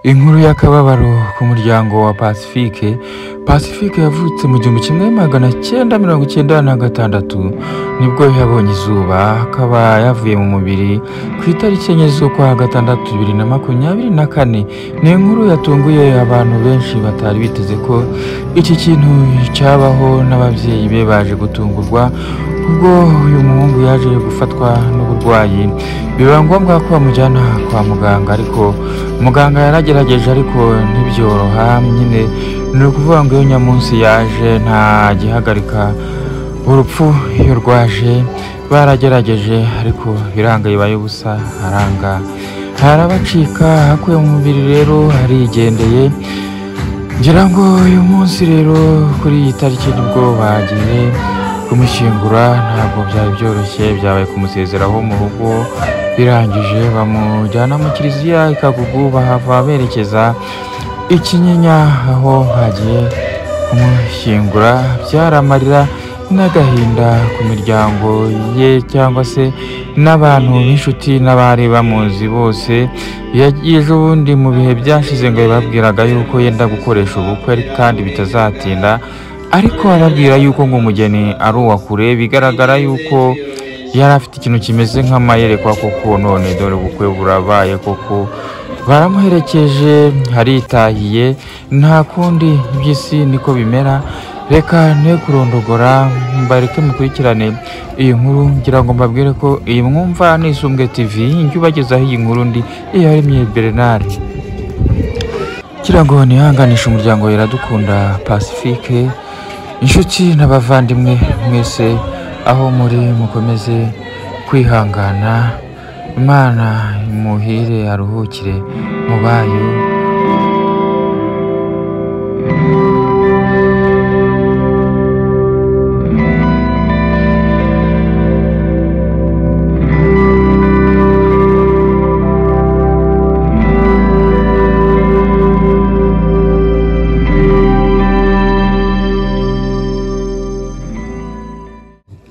Inkuru y'akababaro ku muryango wa Pacifique. Pacifique yavutse mu 1996 nibwo yabonye izuba, akaba yavuye mu mubiri ku itariki 4 z'ukwa gatandatu 2024. Ni inkuru yatunguye abantu benshi batari biteze ko iki kintu cyabaho, n'ababyeyi be baje gutungurwa ubwo uyu muhungu yaje gufatwa n'uburwayi, biba ngombwa ko bamujyana kwa muganga, ariko muganga yaragerageje ariko ntibyoroha nyine. Ni ukuvuga ngo iyo nyamunsi yaje nta gihagarika urupfu, iyo rwaje baragerageje ariko biranga, bibaye ubusa, aranga harabacika, hakuye mu mubiri rero harigendeye. Ngira ngo uyu munsi rero kuri iyi tariki nibwo bagiye kumushyingura, ntabwo byari byoroshye, byabaye kumusezeraho mu rugo, birangije bamujyana mu kiliziya i Kagugu, bahava berekeza i Kinyinya aho bagiye kumushyingura. Byaramarira n'agahinda ku miryango ye cyangwa se n'abantu b'inshuti n'abari bamuzi bose. Yagiye ejo bundi mu bihe byashize ngo yababwiraga yuko yenda gukoresha ubukwe kandi bitazatinda, ariko arabwira yuko ngo umugeni ari uwa kure, bigaragara yuko yari afite ikintu kimeze nk'amayerekwa koko. None dore ubukwe burabaye koko, baramuherekeje haritahiye, nta kundi iby'isi niko bimera. Reka ne kurondogora, mbareke mukurikirane iyi nkuru, ngira ngo mbabwire ko iyi mwumva ni Isumbwe TV, njye ubagezaho iyi nkuru ndi Iyaremye Bernard. Ngira ngo nihanganishe umuryango Iradukunda Pacifique, inshuti n'abavandimwe mwese aho muri, mukomeze kwihangana, Imana imuhire aruhukire mu bayo.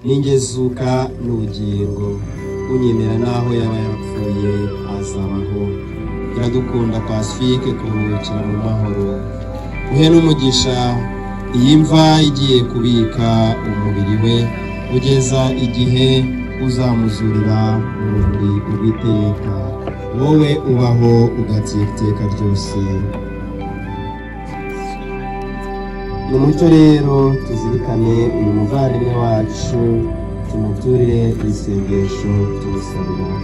Ningezuka n'ubugingo, unyemera naho yaba yarapfuye azabaho. Iradukunda Pacifique kuruhukira mu mahoro, uhe n'umugisha iyi mva igiye kubika umubiri we kugeza igihe uzamuzurira mu rumuri rw'iteka, wowe ubaho ugateka iteka ryose. Ni umucyo rero tuzirikane uyu muvandimwe wacu, tumuturire isengesho tumusabira.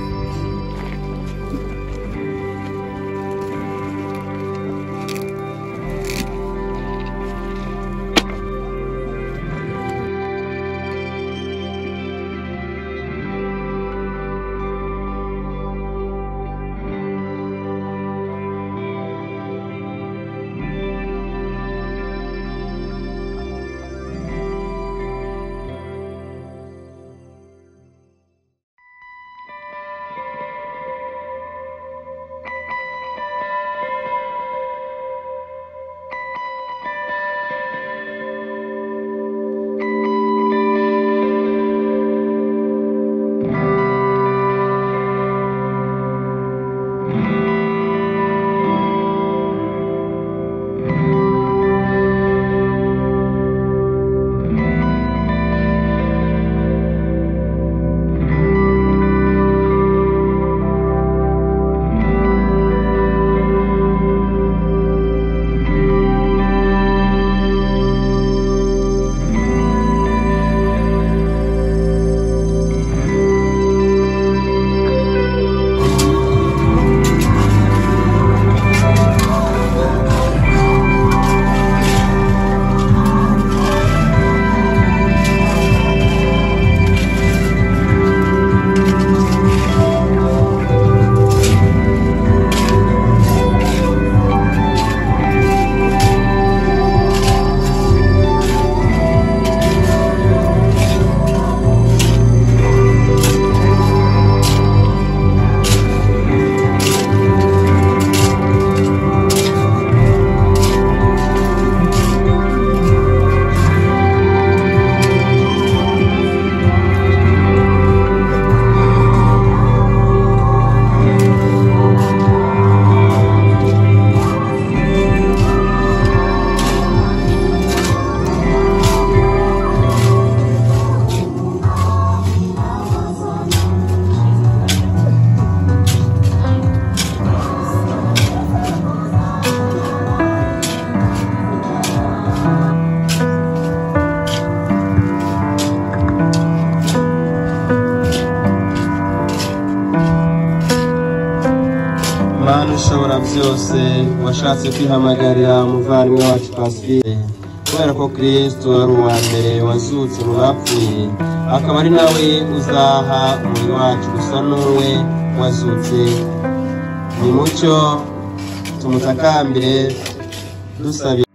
Byose washatse kwihamagarira umuvandimwe wacu Pacifique, kubera ko Kristo ari uwa mbere wazutse mu bapfuye, akaba ari nawe uzaha umubiri wacu gusa n'uwe wazutse. Ni mucyo tumutakambire dusabira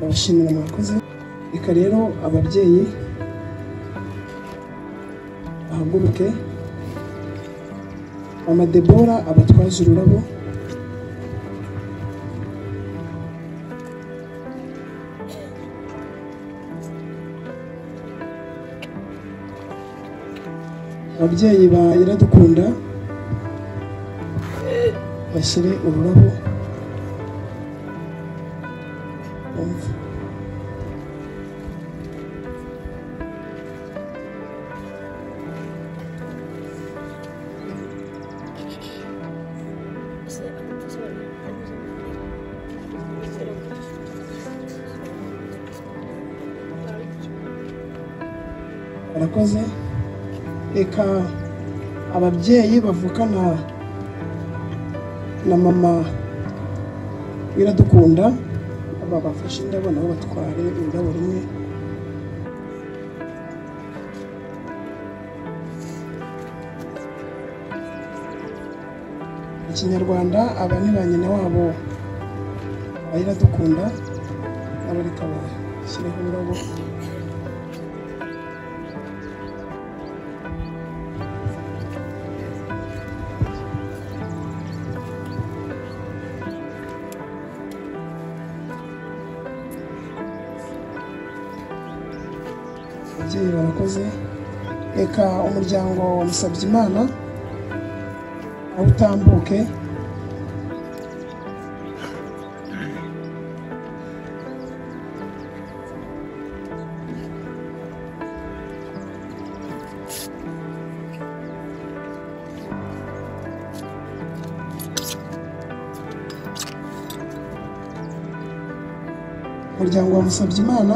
Abashimira mwakoze. Reka rero ababyeyi bahaguruke, Mama Debora abatwaze ururabo, ababyeyi ba Iradukunda bashyire ururabo. Barakoze. Reka ababyeyi bavukana na mama Iradukunda babafashe indabo nabo batware ururabo rumwe. Mu Kinyarwanda aba ni ba nyina wabo ba Iradukunda, nabo reka bashyireho ururabo. Ababyeyi barakoze. Reka umuryango wa Musabyimana aho utambuke. Umuryango wa Musabyimana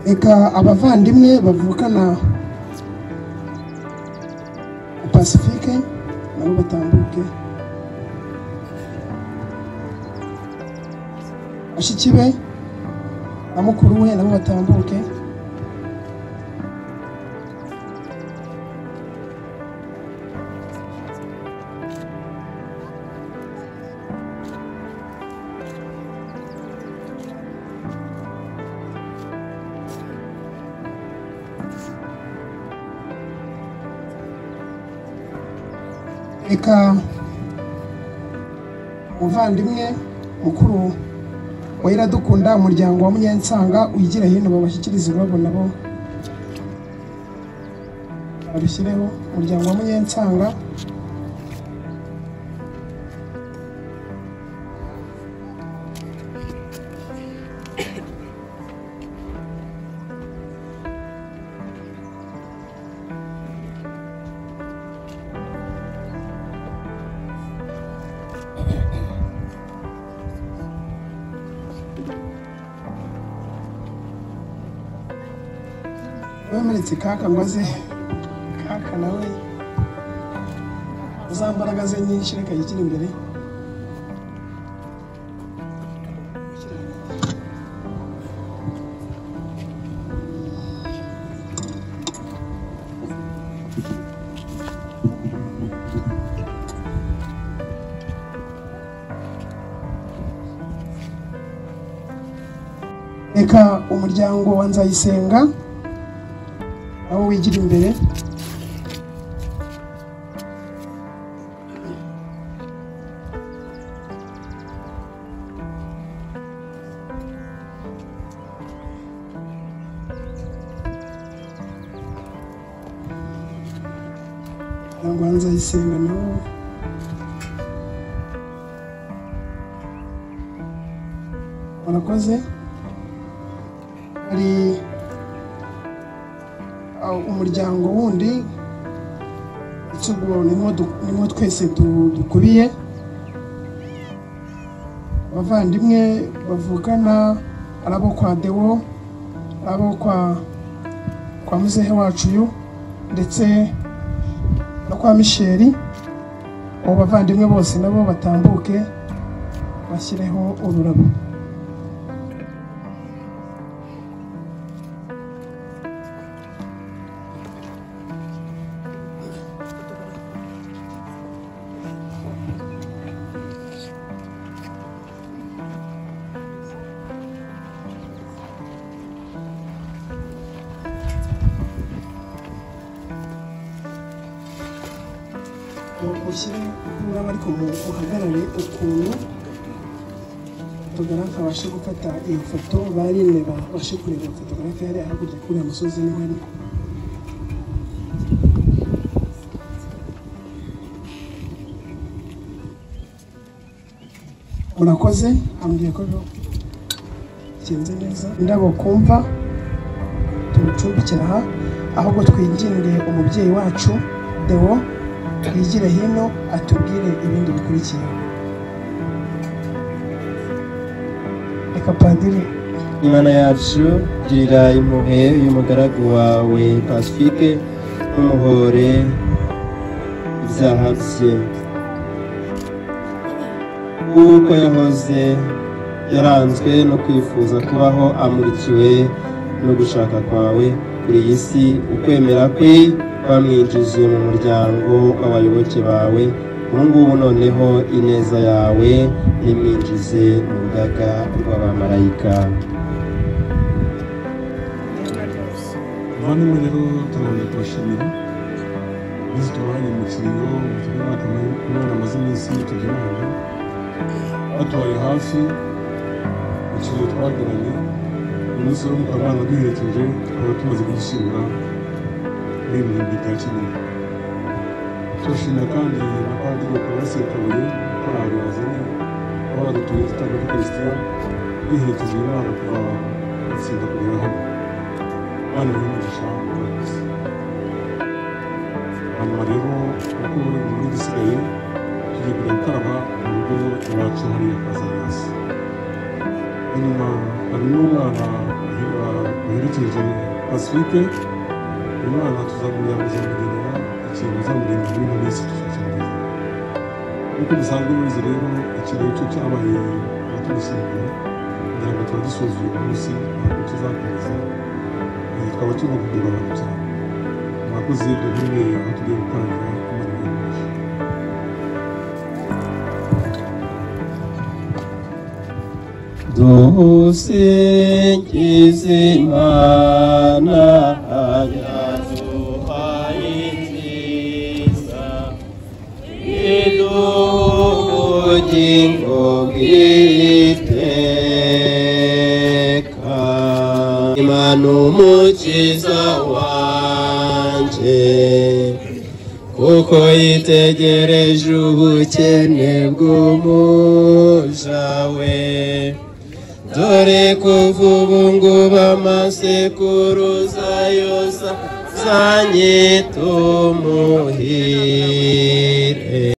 Reka abavandimwe bavukana Pacifique nabo batambuke, bashiki be na mukuru we nabo batambuke. Reka umuvandimwe mukuru wa Iradukunda, umuryango wa Munyensanga uyigira hino babashyikirize ururabo nabo barushyireho. Umuryango wa Munyensanga Bemeretse kaka ngo aze, kaka nawe za mbaraga ze nyinshi reka yigire imbere. Reka umuryango wa Nzayisenga aho wigira imbere. Umuryango wa Nzayisenga nawo murakoze. Hari umuryango wundi nimwo twese dukubiye, abavandimwe bavukana, arabo kwa Deo, arabo kwa muzehe wacu uyu, ndetse no kwa Michel. Abo bavandimwe bose nabo batambuke bashyireho ururabo. Ushyire ururabo ariko muhagarare ukuntu fotogarafe abashe gufata iyo foto, barine babashe kureba fotogarafe yari hakurya kuri uriya musozi niho ari. Murakoze, ambwiye ko bigenze neza. Indabo kumva tumucumbikira aha, ahubwo twinginge umubyeyi wacu Deo twigire hino atubwire ibindi bikurikiye. Reka padiri. Imana yacu, girira impuhwe uyu mugaragu wawe Pacifique, umuhore ibyaha bye kuko yahoze yaranzwe no kwifuza kubaho amurikiwe no gushaka kwawe kuri iyi si. Ukwemera kwe bamwinjije mu muryango w'abayoboke bawe, ubu ngubu noneho ineza yawe nimwinjize mu rugaga rw'abamarayika. Abavandimwe rero turabona kubashimira iminsi tubanye mu kiriyo, umwana amaze iminsi yitabye Imana, batubaye hafi mu kiriyo twagiranye. Umunsi wo mukaba banaduherekeje, tukaba tumaze kugishyingura muri ibi bihumbi bya Kinyinya. Turashimira kandi na Padiri Paruwasi ya Kabuye, korali bazanye aho badutuye tutanga Ukarisitiya, duherekeje Imana kuva gutsinda kugera hano. Imana ibahe umugisha, murakoze. Hanyuma rero uko muri gisigaye tugiye kujya gukaraba mu rugo iwacu hariya kwa Zariasi. Hanyuma hari n'umwana waherekeje Pacifique, uyu mwana tuzamugenera ikintu uzamugenera muri ino minsi tuzakimugezaho. Nk'uko dusanzwe mubizi rero, ikirori cyo cyabaye abatumushyingura kugira ngo tuba dusoza uyu munsi, ntabwo tuzakomeza, twaba turimo kugura abantu cyane. Murakoze, duhurire aho tugiye gukorera. Imana ibahe umugisha. Dusingize Imana yaduhaye ibyiza, iduha ubugingo bw'iteka. Imana umukiza wanjye, kuko yitegereje ubukene bw'umuja we. Dore kuva ubu ngubu amasekuruza yose azanyita umuhire.